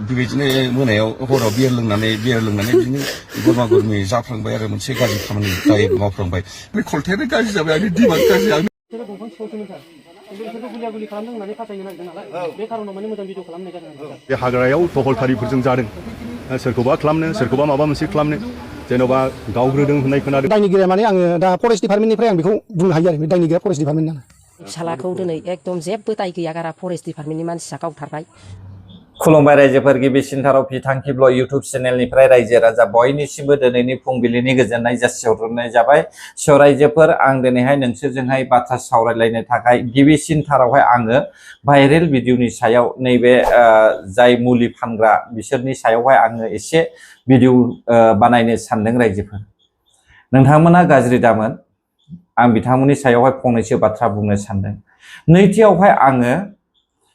बेबायदिनो मोनायाव हराव बियार लोंनानै बिदिनो गरमा गरमि जाफ्लांबाय आरो मोनसे गाज्रि खामानि दाय मावफ्लांबाय। बे खलथायानो गाज्रि जाबाय, आंनि दिमाग गाज्रि। आं दंफां सिखावसोमोन सार, बिसोरखौ गुलिया गुलि खालामदों होननानै फासायनो नागिरदों नालाय, बे खारनाव माने मोजां भिडिअ खालामनाय जादों। बे हाग्रायाव टहलटारिफोरजों जादों, सोरखौबा खालामनो सोरखौबा माबा मोनसे खालामनो जेन'बा गावग्रोदों होननाय खोनादों। दायनिगिरिया माने आङो दा फरेस्ट डिपार्टमेन्टनिफ्राय आं बेखौ बुंनो हायो आरो, बे दायनिगिरिया फरेस्ट डिपार्टमेन्टनि। फिसालाखौ दिनै एकदम जेबो दाय गैया गारा फरेस्ट डिपार्टमेन्टनि मानसिया गावथारबाय। खुलुमबाय रायजोफोर, गिबिसिनथाराव बिथांखि ब्लग इउटुब चेनेलनिफ्राय रायजो राजा बयनिसिमबो दिनैनि फुंबिलिनि गोजोननाय जासिहरनाय जाबाय। स' रायजोफोर, आं दिनैहाय नोंसोरजोंहाय बाथ्रा सावरायलायनो थाखाय गिबिसिनथारावहाय आङो भाइरेल भिडिअनि सायाव नैबे जाय मुलि फानग्रा बिसोरनि सायावहाय आङो एसे भिडिअ बानायनो सानदों। रायजोफोर, नोंथांमोना गाज्रि दामोन, आं बिथांमोननि सायावहाय फंनैसो बाथ्रा बुंनो सानदों। नैथियावहाय आङो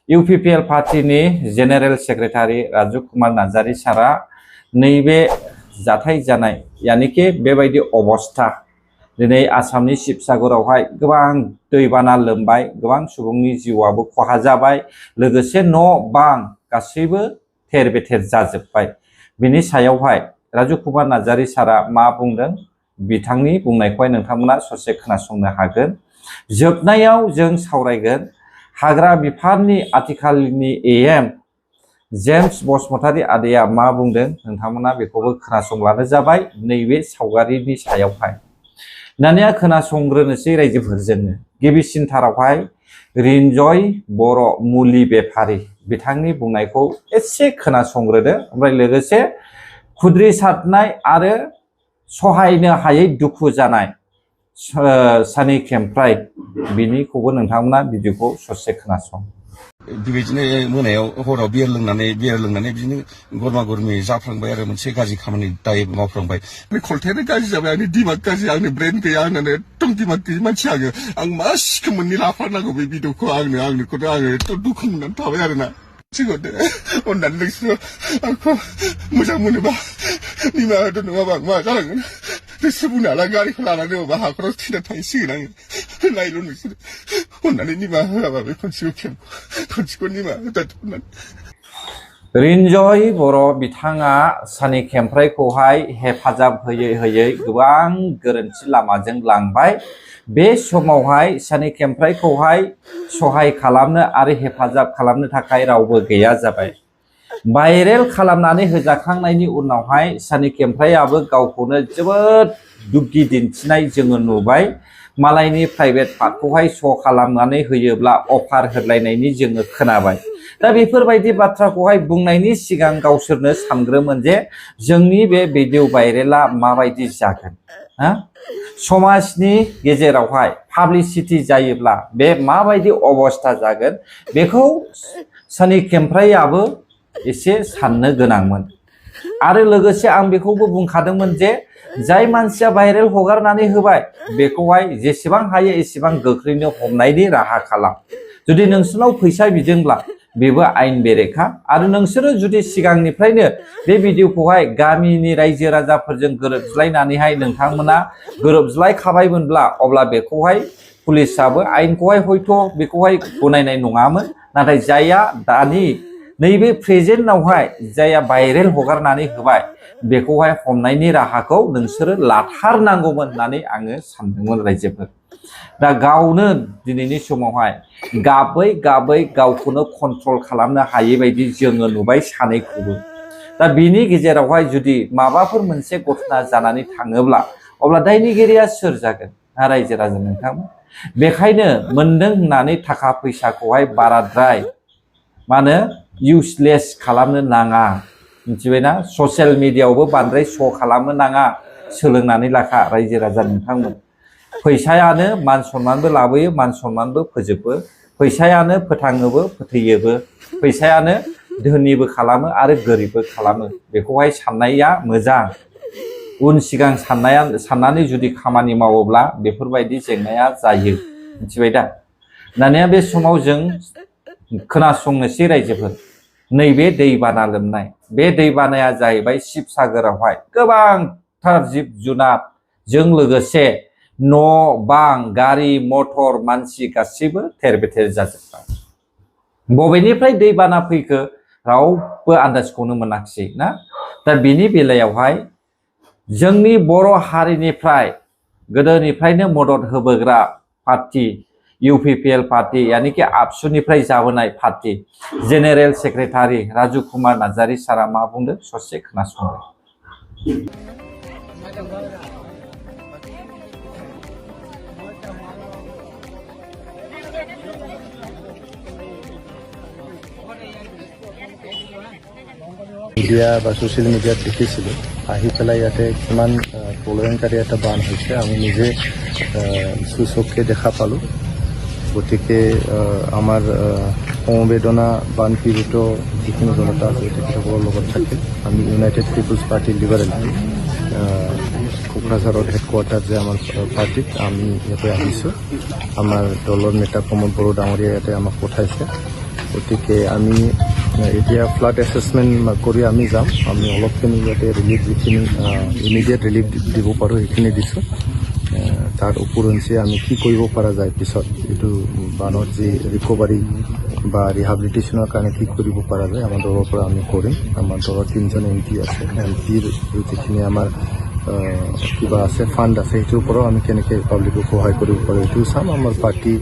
इउपिपिएल पार्टीनि जेनेरेल सेक्रेटारि राजु कुमार नार्जारि सारा नैबे जाथाय जानाय यानिकि बेबायदि अबस्था, दिनै आसामनि शिबसागरावहाय गोबां दैबाना लोमबाय, गोबां सुबुंनि जिउआबो खहा जाबाय, लोगोसे न' बां गासैबो थेर बेथेर जाजोब्बाय। बिनि सायावहाय राजु कुमार नार्जारि सारा मा बुंदों, बिथांनि बुंनायखौहाय नोंथांमोना ससे खोनासंनो हागोन। जोबनायाव जों सावरायगोन हाग्रा बिफाननि आथिखालनि एएम जेम्स बसुमतारी आदैया मा बुंदों, नोंथांमोना बेखौबो खोनासंब्लानो जाबाय नैबे सावगारिनि सायावहाय। दानिया खोनासंग्रोनोसै रायजोफोर जोङो। गिबिसिनथारावहाय रिन्जय बर' मुलि बेफारि, बिथांनि बुंनायखौ एसे खोनासंग्रोदो, ओमफ्राय लोगोसे खुद्रि सारनाय आरो सहायनो हायै दुखु जानाय सानि खेमफ्राय, बिनिखौबो नोंथांमोना भिडिअखौ ससे खोनासं। बेबायदिनो मोनायाव हराव बियार लोंनानै बिदिनो गरमा गरमि जाफ्लांबाय आरो मोनसे गाज्रि खामानि दाय मावफ्लांबाय। बे खलथायानो गाज्रि जाबाय, आंनि दिमाग गाज्रि, आंनि ब्रेन गैया, आंनानो एकदम दिमाग गैयि मानसि आं मा सिखोमोननि लाफानांगौ बे भिडिअखौ आंनोखौथ' आङो एथ' दुखु मोननानै थाबाय आरोना। अननानै नोंसोरो आंखौ मोजां मोनोबा निमाहा होदो, नङाबा आं मा जालांगोन नोंसोर बुंनो हाला। गारिखौ लानानै अबा हाखराव थैना थाहैसिगोन आङो। नायल' नोंसोर अननानै निमाहा होआबा बे खनसेखौ निमाहा होदो। रिन्जय बर' बिथाङा सानि खेमफ्रायखौहाय हेफाजाब होयै होयै गोबां गोरोन्थि लामाजों लांबाय। बे समावहाय सानि खेमफ्रायखौहाय सहाय खालामनो आरो हेफाजाब खालामनो थाखाय रावबो गैया जाबाय। भाइरेल खालामनानै होजाखांनायनि उनावहाय सानि खेमफ्रायाबो गावखौनो जोबोद दुग्गि दिन्थिनाय जोङो नुबाय। मालायनि प्राइभेट पार्टखौहाय श' खालामनानै होयोब्ला अफार होलायनायनि जोङो खोनाबाय। दा बेफोरबायदि बाथ्राखौहाय बुंनायनि सिगां गावसोरनो सानग्रोमोन जे जोंनि बे भिडिअ भाइरेला माबायदि जागोन, समाजनि गेजेरावहाय पाब्लिसिटि जायोब्ला बे माबायदि अबस्था जागोन, बेखौ सानि खेमफ्रायाबो एसे साननो गोनांमोन। आरो लोगोसे आं बेखौबो बुंखादोंमोन जे जाय मानसिया भाइरेल हगारनानै होबाय बेखौहाय जेसेबां हायो एसेबां गोख्रैनो हमनायनि राहा खालाम। जुदि नोंसोरनाव फैसा बिदोंब्ला बेबो आयेन बेरेखा, आरो नोंसोरो जुदि सिगांनिफ्रायनो बे भिडिअखौहाय गामिनि रायजो राजाफोरजों गोरोबज्लायनानैहाय नोंथांमोना गोरोबज्लायखाबायमोनब्ला अब्ला बेखौहाय पुलिसाबो आयेनखौहाय हयथ' बेखौहाय गनायनाय नङामोन। नाथाय जायहा दानि नैबे प्रेजेन्टआवहाय जायहा भाइरेल हगारनानै होबाय बेखौहाय हमनायनि राहाखौ नोंसोरो लाथारनांगौमोन होननानै आङो सानदोंमोन रायजोफोर। दा गावनो दिनैनि समावहाय गाबै गाबै गावखौनो कन्ट्रल खालामनो हायै बायदि जोङो नुबाय सानैखौबो। दा बिनि गेजेरावहाय जुदि माबाफोर मोनसे घटना जानानै थाङोब्ला अब्ला दायनिगिरिया सोर जागोन? रायजो राजा नोंथांमोन। बेखायनो मोनदों होननानै थाखा फैसाखौहाय बाराद्राय इउसलेस खालामनो नाङा, मिथिबायना? ससियेल मिडियायावबो बांद्राय श' खालामनो नाङा, सोलोंनानै लाखा रायजो राजा नोंथांमोन। फैसायानो मान सन्मानबो लाबोयो, मान सन्मानबो फोजोबो। फैसायानो फोथाङोबो फोथैयोबो। फैसायानो धोनिबो खालामो आरो गोरिबबो खालामो। बेखौहाय साननाया मोजां। उन सिगां साननानै जुदि खामानि मावोब्ला बेफोरबायदि जेंनाया जायो, मिथिबाय दा? दानिया बे समाव जों खोनासंनोसै रायजोफोर। नैबे दैबाना लोमनाय, बे दैबानाया जाहैबाय शिबसागरावहाय गोबांथार जिब जुनारजों लोगोसे न' बां गारि मटर मानसि गासैबो थेर बेथेर जाजोब्बाय बबेनिफ्राय दैबाना फैखो रावबो आन्दाजखौनो मोनाखिसै ना दा बिनि बेलायावहाय जोंनि बर' हारिनिफ्राय गोदोनिफ्रायनो मदद होबोग्रा पार्टी UPPL पार्टी यानी कि आबसुनिफ्राय जाबोनाय party general secretary Raju Kumar Narzary सारा मा बुंदों ससे खोनासंदो মিডিয়া বা সোশ্যাল মিডিয়াত দেখিছিলোঁ আহি পেলাই ইয়াতে কিমান প্ৰলয়ংকাৰী এটা বান হৈছে আমি নিজে সুচক্ষে দেখা পালোঁ গতিকে আমাৰ সমবেদনা বান পীড়িত যিখিনি জনতা আছে তেখেতসকলৰ লগত থাকে আমি ইউনাইটেড পিপলছ পাৰ্টি লিবাৰেল কোকৰাঝাৰত হেডকোৱাৰ্টাৰ যে আমাৰ পাৰ্টিত আমি ইয়াতে আহিছোঁ আমাৰ দলৰ নেতা প্ৰমোদ বড়ো ডাঙৰীয়া ইয়াতে আমাক পঠাইছে গতিকে আমি এতিয়া ফ্লাড এছেছমেণ্ট কৰি আমি যাম আমি অলপখিনি ইয়াতে ৰিলিফ যিখিনি ইমিডিয়েট ৰিলিফ দিব পাৰোঁ সেইখিনি দিছোঁ তাৰ উপৰঞ্চি আমি কি কৰিব পৰা যায় পিছত এইটো বানৰ যি ৰিকভাৰী বা ৰিহাবিলিটেশ্যনৰ কাৰণে কি কৰিব পৰা যায় আমাৰ দলৰ পৰা আমি কৰিম আমাৰ দলৰ 3জন MP আছে MPৰ যিখিনি আমাৰ কিবা আছে ফাণ্ড আছে সেইটোৰ পৰাও আমি কেনেকৈ পাব্লিকক সহায় কৰিব পাৰোঁ এইটো চাম আমাৰ পাৰ্টি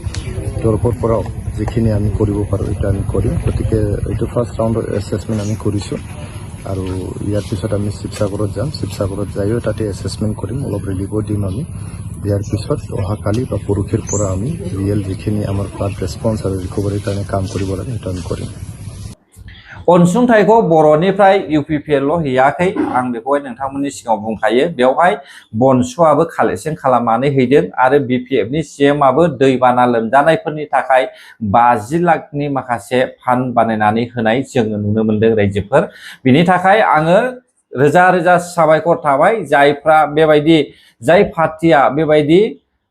তৰফৰ পৰাও যিখিনি আমি কৰিব পাৰোঁ এইটো আমি কৰিম গতিকে এইটো ফাৰ্ষ্ট ৰাউণ্ডৰ এছেছমেণ্ট আমি কৰিছোঁ আৰু ইয়াৰ পিছত আমি শিৱসাগৰত যাম শিৱসাগৰত যায়ো তাতে এছেছমেণ্ট কৰিম অলপ ৰিলিফো দিম আমি ইয়াৰ পিছত অহাকালি বা পৰহিৰ পৰা আমি ৰিয়েল যিখিনি আমাৰ ফ্লাড ৰেছপন্স আৰু ৰিকভাৰীৰ কাৰণে কাম কৰিব লাগে সেইটো আমি কৰিম अनसुंथाइखौ बर'निफ्राय UPPL हैयाखै आं बेखौहाय नोंथांमोननि सिगाङाव बुंखायो बेवहाय बनसुआबो कालेक्शन खालामनानै हैदों आरो BPFनि CM आबो दैबाना लोमजानायफोरनि थाखाय 50 लाखनि माखासे फान्ड बानायनानै होनाय जोङो नुनो मोनदों रायजोफोर बिनि थाखाय आङो रोजा रोजा साबायखर थाबाय जायफ्रा बेबायदि जाय पार्टिया बेबायदि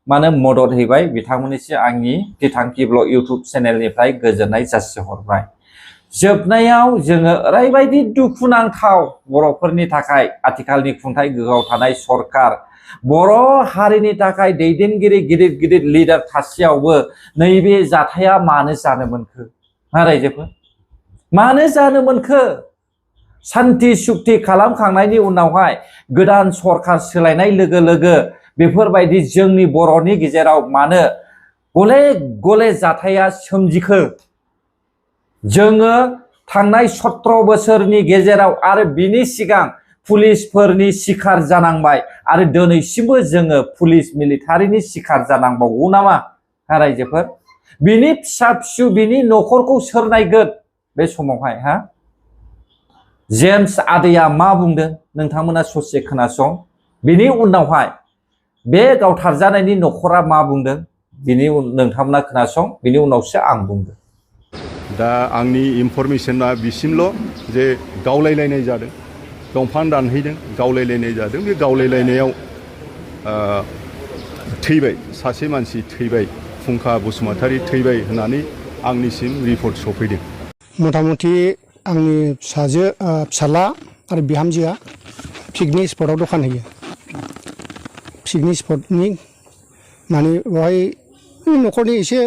माने मदद हैबाय बिथांमोननिसिम आंनि तिथांखि ब्लग YouTube चेनेलनिफ्राय गोजोननाय जासिहरबाय जोबनायाव जोङो ओरैबायदि दुखुनांथाव बर'फोरनि थाखाय आथिखालनि खुंथाय गोहोआव थानाय सरकार बर' हारिनि थाखाय दैदेनगिरि गिदिर गिदिर लिडार थासेयावबो नैबे जाथाया मानो जानो मोनखो हा रायजोफोर मानो जानो मोनखो शान्ति सुक्ति खालामखांनायनि उनावहाय गोदान सरकार सोलायनाय लोगो लोगो बेफोरबायदि जोंनि बर'नि गेजेराव मानो गले गले जाथाया सोमजिखो जोङो थांनाय 17 बोसोरनि गेजेराव आरो बिनि सिगां पुलिसफोरनि शिकार जानांबाय आरो दिनैसिमबो जोङो पुलिस मिलिटारिनि शिकार जानांबावगौ नामा हा रायजोफोर बिनि फिसा फिसौ बिनि न'खरखौ सोर नायगोन बे समावहाय हा जेम्स आदैया मा बुंदों नोंथांमोना ससे खोनासं बिनि उनावहाय बे गावथारजानायनि न'खरा मा बुंदों बिनि नोंथांमोना खोनासं बिनि उनावसो आं बुंगोन दा आंनि इनफरमेशना बिसिमल' जे गावलायलायनाय जादों दंफां दानहैदों गावलायलायनाय जादों बे गावलायलायनायाव थैबाय सासे मानसि थैबाय फुंखा बसुमतारी थैबाय होननानै आंनिसिम रिपर्ट सफैदों मथा मथि आंनि फिसाला आरो बिहामजोआ पिकनिक स्पटआव दखान होयो पिकनिक स्पटनि माने बेवहाय न'खरनि एसे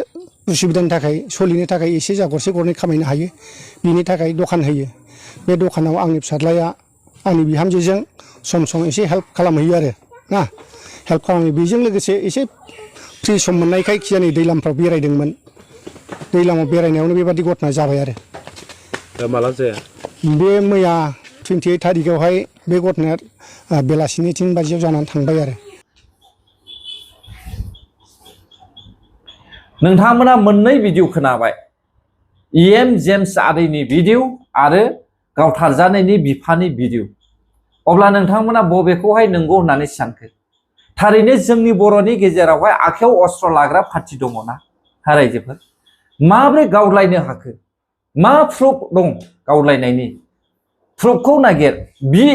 उसुबिदानि थाखाय सोलिनो थाखाय एसे जा गरसे गरनै खामायनो हायो बिनि थाखाय दखान होयो बे दखानाव आंनि फिसाज्लाया आंनि बिहामजोजों सम सम एसे हेल्प खालामहैयो आरो ना हेल्प खालामो बेजों लोगोसे एसे फ्रि सम मोननायखाय खिजानि दैलामफ्राव बेरायदोंमोन दैलामाव बेरायनायावनो बेबादि घटना जाबाय आरो दा माला जाया बे मैया 28 थारिखआवहाय बे घटनाया बेलासिनि 3 बाजियाव जानानै थांबाय आरो नोंथांमोना मोननै भिडिअ खोनाबाय EM जेम्स आदैनि भिडिअ आरो गावथारजानायनि बिफानि भिडिअ अब्ला नोंथांमोना बबेखौहाय नंगौ होननानै सानखो थारैनो जोंनि बर'नि गेजेरावहाय आखायाव अस्त्र लाग्रा पार्टी दङना हा रायजोफोर माब्रै गावलायनो हाखो मा प्रुफ दं गावलायनायनि प्रुफखौ नागिर बि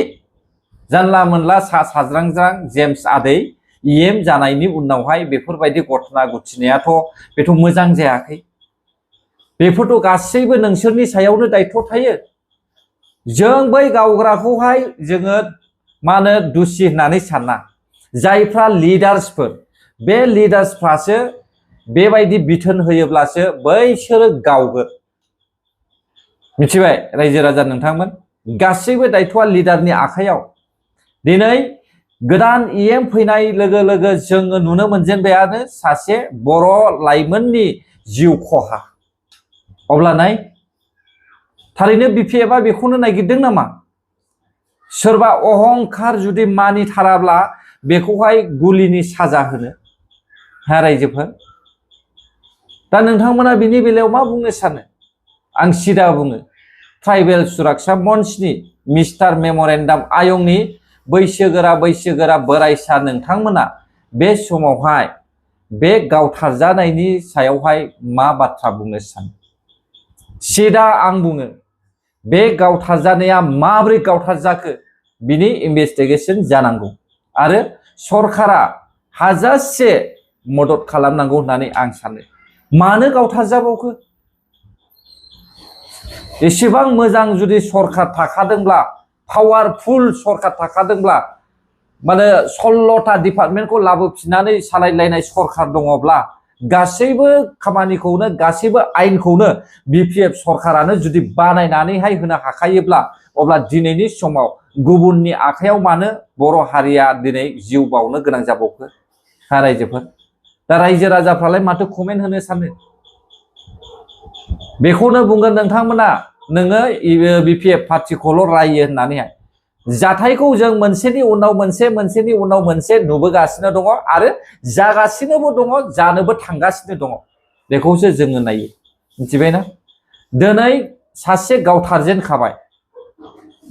जानला मोनला सा साज्रांज्रां जेम्स आदै EM जानायनि उनावहाय बेफोरबायदि घटना घटिनायाथ' बेथ' मोजां जायाखै बेफोरथ' गासैबो नोंसोरनि सायावनो दायथ' थायो जों बै गावग्राखौहाय जोङो मा होनो दुसि होननानै साना जायफ्रा लिडार्सफोर बे लिडार्सफ्रासो बेबायदि बिथोन होयोब्लासो बैसोरो गावगोन। मिथिबाय रायजो राजा नोंथांमोन, गासैबो दायथ'आ लिडारनि आखायाव। दिनै गोदान EM फैनाय लोगो लोगो जोङो नुनो मोनजेनबायानो सासे बर' लाइमोननि जिउ खहा। अब्ला नाय, थारैनो BPFआ बेखौनो नागिरदों नामा? सोरबा अहंखार जुदि मानिथाराब्ला बेखौहाय गुलिनि साजा होनो? हा रायजोफोर, दा नोंथांमोना बिनि बेलायाव मा बुंनो सानो? आं सिदा बुङो, ट्राइबेल सुरक्षा मन्चनि मिस्टार मेम'रेन्डाम आयंनि बैसोगोरा बोराइसा नोंथांमोना बे समावहाय बे गावथारजानायनि सायावहाय मा बाथ्रा बुंनो सानो? सिदा आं बुङो, बे गावथारजानाया माबोरै गावथार जाखो बिनि इनभेस्टिगेशन जानांगौ आरो सरकारा हाजासे मदद खालामनांगौ होननानै आं सानो। मानो गावथार जाबावखो? एसेबां मोजां जुदि सरकार थाखादोंब्ला, पावारफुल सरकार थाखादोंब्ला, माने 16टा डिपार्टमेन्टखौ लाबोफिननानै सालायलायनाय सरकार दङब्ला, गासैबो खामानिखौनो गासैबो आयेनखौनो BPF सरकारानो जुदि बानायनानैहाय होनो हाखायोब्ला, अब्ला दिनैनि समाव गुबुननि आखायाव मानो बर' हारिया दिनै जिउ बावनो गोनां जाबावखो? हा रायजोफोर, दा रायजो राजाफ्रालाय माथो कमेन्ट होनो सानो? बेखौनो बुंगोन नोंथांमोना, नोङो BPF पार्टिखौल' रायो होननानैहाय। जाथायखौ जों मोनसेनि उनाव मोनसे नुबोगासिनो दङ आरो जागासिनोबो दङ, जानोबो थांगासिनो दङ। बेखौसो जोङो नायो। मिथिबायना? दिनै सासे गावथारजेनखाबाय,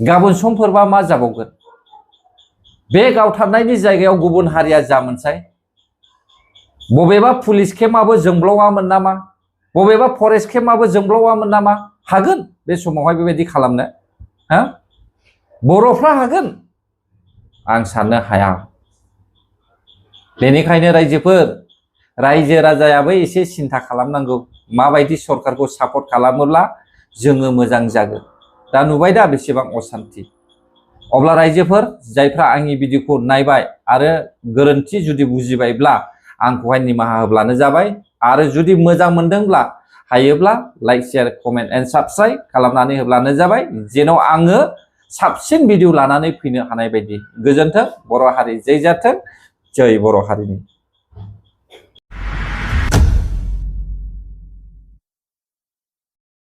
गाबोन समफोरबा मा जाबावगोन? बे गावथारनायनि जायगायाव गुबुन हारिया जामोनसाय? बबेबा पुलिस केम्पआबो जोंब्लावामोन नामा? बबेबा फरेस्ट केम्पआबो जोंब्लावामोन नामा? हागोन बे समावहाय बेबायदि खालामनो? हा? बर'फ्रा हागोन? आं साननो हाया। बेनिखायनो रायजोफोर, रायजो राजायाबो एसे सिन्था खालामनांगौ, माबायदि सरकारखौ सापर्ट खालामोब्ला जोङो मोजां जागोन। दा नुबाय दा बेसेबां असान्ति। अब्ला रायजोफोर, जायफ्रा आंनि भिडिअखौ नायबाय आरो गोरोन्थि जुदि बुजिबायब्ला आंखौहाय निमाहा होब्लानो जाबाय, आरो जुदि मोजां मोनदोंब्ला हायोब्ला like, share, comment and subscribe खालामनानै होब्लानो जाबाय, जेन' आङो साबसिन भिडिअ लानानै फैनो हानाय बायदि। गोजोन्थों, बर' हारि जै जाथों, जै बर' हारिनि।